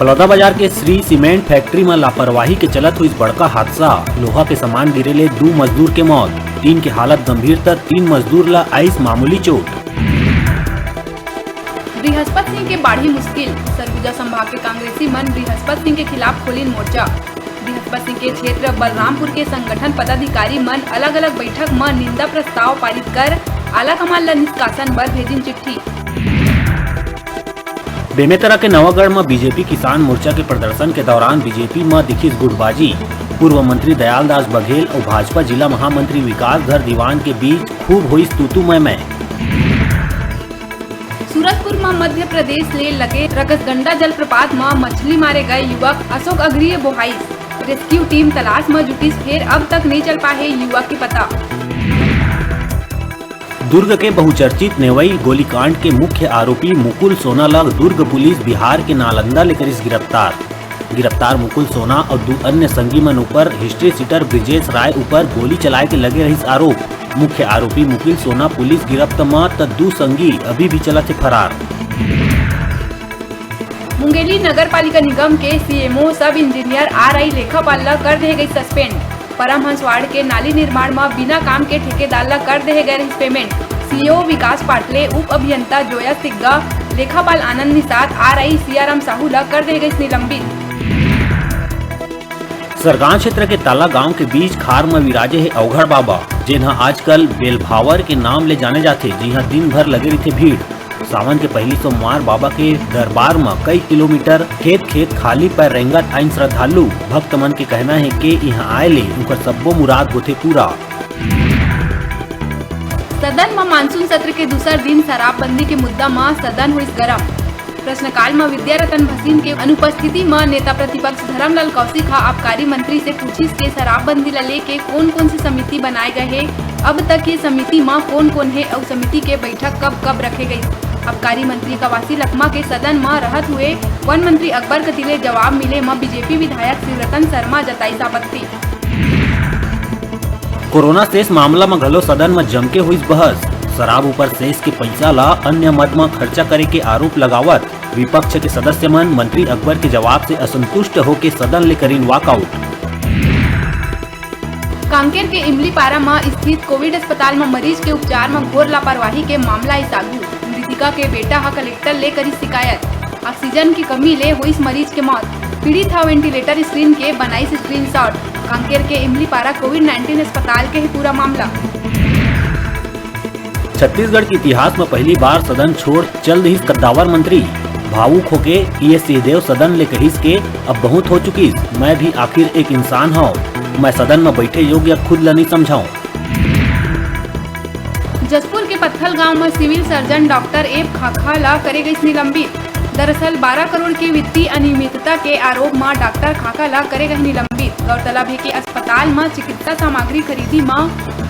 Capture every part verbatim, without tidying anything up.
बलौदाबाजार के Shri cement factory म लापरवाही के चलत होइस बड़का हादसा। लोहा के सामान गिरे ले दू मजदूर के मौत, तीन के हालत गंभीर, त तीन मजदूर ल आइस मामूली चोट। बृहस्पत सिंह के बाढ़ी मुश्किल, सरगुजा संभाग के कांग्रेसी मन बृहस्पत सिंह के खिलाफ खोलिन मोर्चा। बृहस्पत सिंह के क्षेत्र बलरामपुर के संगठन पदाधिकारी मन अलग-अलग बैठक म निंदा प्रस्ताव पारित कर आलाकमान ल निष्कासन बर भेजिन चिट्ठी। बेमेतरा के नवागढ़ म बीजेपी किसान मोर्चा के प्रदर्शन के दौरान बीजेपी म दिखिस गुटबाजी। पूर्व मंत्री दयालदास बघेल अउ भाजपा जिला महामंत्री विकास धर दीवान के बीच खूब होइस तूतू मैं मैं। सूरजपुर म मध्य प्रदेश ले लगे रकसगंडा जलप्रपात म मछली मारे गए युवक अशोक अग्रिय बोहाइस। रेस्क्यू टीम तलाश म जुटिस, फेर अब तक नइ चल पाए हे युवक के पता। दुर्ग के बहुचर्चित नेवई गोलीकांड के मुख्य आरोपी मुकुल सोना ल दुर्ग पुलिस बिहार के नालंदा ले करिस गिरफ्तार। गिरफ्तार मुकुल सोना अउ दू अन्य संगी मन ऊपर हिस्ट्री शीटर ब्रिजेश राय ऊपर गोली चलाए के लगे रहिस आरोप। मुख्य आरोपी मुकुल सोना पुलिस गिरफ्त म त दू संगी अभी भी चलत हे फरार। मुंगेली नगर पालिका निगम के सीएमओ सब इंजीनियर आरआई लेखापाल ल कर दे गई सस्पेंड। परमहंस वार्ड के नाली निर्माण म बिना काम के ठेकेदार ल कर दे गए रहिस पेमेंट। सीईओ विकास पाटले, उप अभियंता जोया सिग्गा, लेखापाल आनंद निषाद, आरआई सियाराम साहू ल कर दे गई निलंबित। सरगांव क्षेत्र के ताला गांव के बीच खार म विराजे हे अवघड़ बाबा, जेन ह आजकल बेलभावर के नाम ले जाने जाथे, जिहां दिन भर लगे रहिथे भीड़। सावन के पहली सोमवार बाबा के दरबार म कई किलोमीटर खेत-खेत खाली पैर रेंगत आइन श्रद्धालु। भक्त मन के कहना हे के इहां आए ले उंकर सब्बो मुराद होथे पूरा। सदन म मानसून सत्र के दूसर दिन शराबबंदी के मुद्दा म सदन होइस गरम। प्रश्नकाल म विद्यारतन भसीन के अनुपस्थिति म नेता प्रतिपक्ष धरमलाल कौशिक ह आबकारी मंत्री से पूछिस के शराबबंदी ल लेके कोन-कोन से समिति बनाए गए हे, अब तक ये समिति म कोन-कोन हे अउ समिति के बैठक कब-कब रखे गइस। आबकारी मंत्री कवासी लखमा के सदन म रहत हुए वन मंत्री अकबर कति ले जवाब मिले म बीजेपी विधायक शिवरतन शर्मा जताइस आपत्ति। कोरोना सेस मामला म घलो सदन म जमके होइस बहस। शराब ऊपर सेस के पइसा ल अन्य मद म खर्चा करे के आरोप लगावत विपक्ष के सदस्य मन मंत्री अकबर के जवाब से असंतुष्ट होके सदन ले करिन वॉकआउट। कांकेर के इमलीपारा म स्थित कोविड अस्पताल म मरीज के उपचार म घोर लापरवाही के मामला आइस आगू। मृतिका के बेटा ह कलेक्टर ले करिस शिकायत। ऑक्सीजन की कमी ले होइस मरीज के मौत। पीड़ित ह वेंटिलेटर स्क्रीन के बनाइस स्क्रीनशॉट। कांकेर के इमलीपारा कोविड नाइनटीन अस्पताल के ही पूरा मामला। छत्तीसगढ़ के इतिहास म पहली बार सदन छोड़ चल दिस कद्दावर मंत्री। भावुक होके टीएस सिंहदेव सदन ले कहिस के अब बहुत हो चुकिस, मैं भी आखिर एक इंसान हौं, मैं सदन म बैठे योग्य खुद ल नइ समझौं। जशपुर के पत्थल गांव म सिविल सर्जन डॉक्टर एफ खाखा ला करे गइस निलंबित। दरअसल बारह करोड़ के वित्तीय अनियमितता के आरोप म डॉक्टर खाखा ला करे गए निलंबित। गौरतलब हे कि अस्पताल म चिकित्सा सामग्री खरीदी म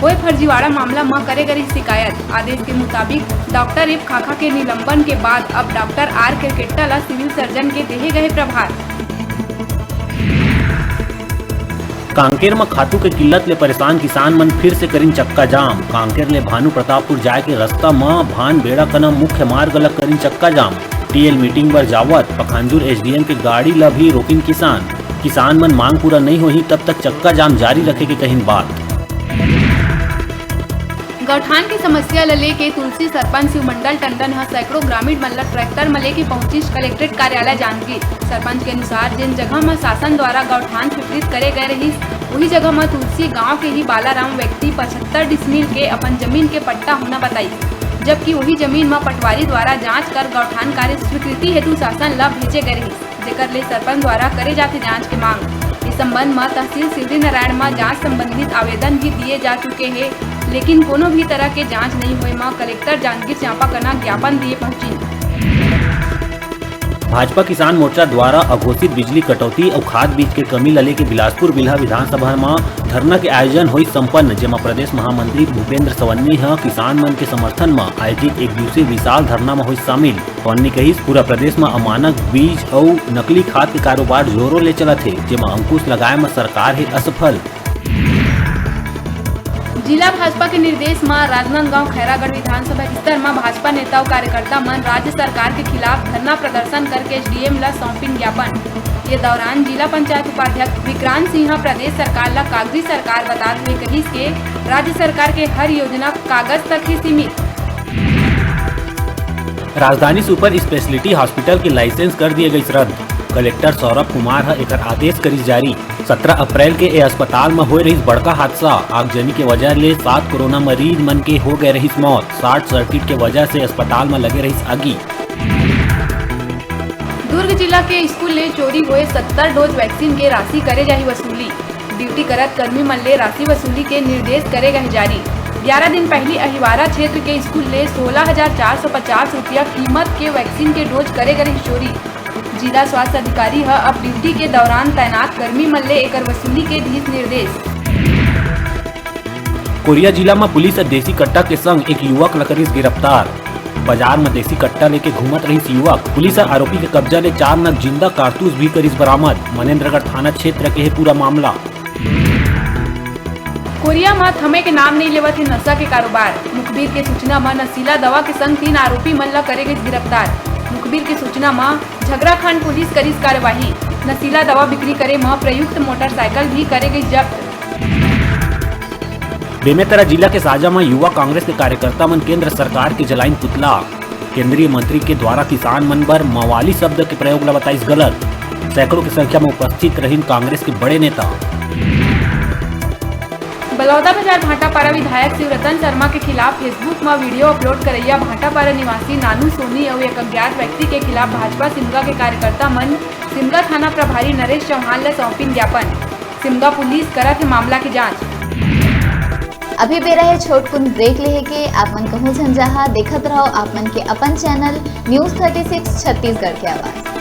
होए फर्जीवाड़ा मामला म करे गए शिकायत। आदेश के मुताबिक डॉक्टर एफ खाखा के निलंबन के बाद अब डॉक्टर आर केरकेट्टा ला सिविल सर्जन के देहे गए प्रभार। कांकेर म खातू के किल्लत ले परेशान किसान मन फिर से करिन चक्का जाम। कांकेर ले भानु प्रतापपुर जाए के रस्ता म भान बेड़ा कना मुख्य मार्ग ल करिन चक्का जाम। टीएल मीटिंग बर जावत पखांजूर एसडीएम के गाड़ी ल भी रोकिन किसान। किसान मन मांग पूरा नइ होही तब तक चक्का जाम जारी रखे के कहिन बात। गौठान के समस्या ल लेके तुलसी सरपंच शिवमंडल टंडन ह सैकड़ों ग्रामीण मन ल ट्रैक्टर म लेके पहुंचिस कलेक्ट्रेट कार्यालय जांजगीर। सरपंच के अनुसार, जेन जगह म शासन द्वारा गौठान स्वीकृत करे गए रहिस, वही जगह म तुलसी गांव के ही बालाराम व्यक्ति पचहत्तर डिसमिल के अपन जमीन के पट्टा होना बताइस, जबकि वही जमीन म पटवारी द्वारा जांच कर गौठान कार्य स्वीकृति हेतु शासन ल भेजे गए रहिस। जेकर ले सरपंच द्वारा करे जाथे जांच के मांग। इस संबंध म तहसील शिवरीनारायण म जांच संबंधित आवेदन भी दिए जा चुके हे, लेकिन कोनो भी तरह के जांच नइ होए म कलेक्टर जांजगीर चांपा कना ज्ञापन दिए पहुंचिन। भाजपा किसान मोर्चा द्वारा अघोषित बिजली कटौती अउ खाद बीज के कमी ल लेके बिलासपुर बिल्हा विधानसभा म धरना के आयोजन होइस संपन्न, जेमा प्रदेश महामंत्री भूपेंद्र सवन्नी ह किसान मन के समर्थन म आयोजित एक दिवसीय विशाल धरना म होइस शामिल। पन्नी कहिस, पूरा प्रदेश म अमानक बीज अउ नकली खाद के कारोबार जोरों ले चलत हे, जेमा अंकुश लगाए म सरकार हे असफल। जिला भाजपा के निर्देश म राजनांदगांव खैरागढ़ विधानसभा स्तर म भाजपा नेता अउ कार्यकर्ता मन राज्य सरकार के खिलाफ धरना प्रदर्शन करके एसडीएम ल सौंपिन ज्ञापन। ये दौरान जिला पंचायत उपाध्यक्ष विक्रांत सिंह ह प्रदेश सरकार ल कागजी सरकार बतात हुए कहिस के राज्य सरकार के हर योजना कागज तक ही सीमित। राजधानी सुपर स्पेशलिटी हॉस्पिटल के लाइसेंस कर दिए गइस रद्द। कलेक्टर सौरभ कुमार ह एकर आदेश करिस जारी। सत्रह अप्रैल के ए अस्पताल म होए रहिस बड़का हादसा। आगजनी के वजह ले सात कोरोना मरीज मन के हो गए रहिस मौत। शॉर्ट सर्किट के वजह से अस्पताल म लगे रहिस आगी। दुर्ग जिला के स्कूल ले चोरी होए सत्तर डोज वैक्सीन के राशि करे जाही वसूली। ड्यूटी करत कर्मी मन ले राशि वसूली के निर्देश करे गए जारी। ग्यारह दिन पहली अहिवारा क्षेत्र के स्कूल ले सोलह हजार चार सौ पचास रुपया कीमत के वैक्सीन के डोज करे गए चोरी। जिला स्वास्थ्य अधिकारी ह अब ड्यूटी के दौरान तैनात कर्मी मन ले एकर वसूली के दीस निर्देश। कोरिया जिला म पुलिस ह देसी कट्टा के संग एक युवक ल करिस गिरफ्तार। बाजार म देसी कट्टा लेके घूमत रहिस युवक। पुलिस ह आरोपी के कब्जा ले चार नग जिंदा कारतूस भी करिस बरामद। मनेंद्रगढ़ थाना क्षेत्र के हे पूरा मामला। कोरिया म थमे के नाम नइ लेवत हे नशा के कारोबार। मुखबिर के सूचना म नशीला दवा के संग तीन आरोपी मन ल करे गइस गिरफ्तार। मुखबिर के सूचना म झगराखंड पुलिस करिस कार्यवाही। नशीला दवा बिक्री करे म प्रयुक्त मोटरसाइकिल भी करे गइस जब्त। बेमेतरा जिला के साजा म युवा कांग्रेस के कार्यकर्ता मन केंद्र सरकार के जलाइन पुतला। केंद्रीय मंत्री के द्वारा किसान मन बर मवाली शब्द के प्रयोग ल बताइस गलत। सैकड़ों की संख्या में उपस्थित रहिन कांग्रेस के बड़े नेता। बलौदा बाजार भाटापारा विधायक शिवरतन शर्मा के खिलाफ Facebook म वीडियो अपलोड करैया भाटापारा निवासी नानू सोनी अउ एक अज्ञात व्यक्ति के खिलाफ भाजपा सिमगा के कार्यकर्ता मन सिमगा थाना प्रभारी नरेश चौहान ल सौंपिन ज्ञापन। सिमगा पुलिस करत हे मामला के जांच। अभी बेरा हे छोटकुन ब्रेक लेहे के। आप मन कहूं झन जहां, देखत रहो आप मन के अपन channel news thirty six Chhattisgarh के आवाज।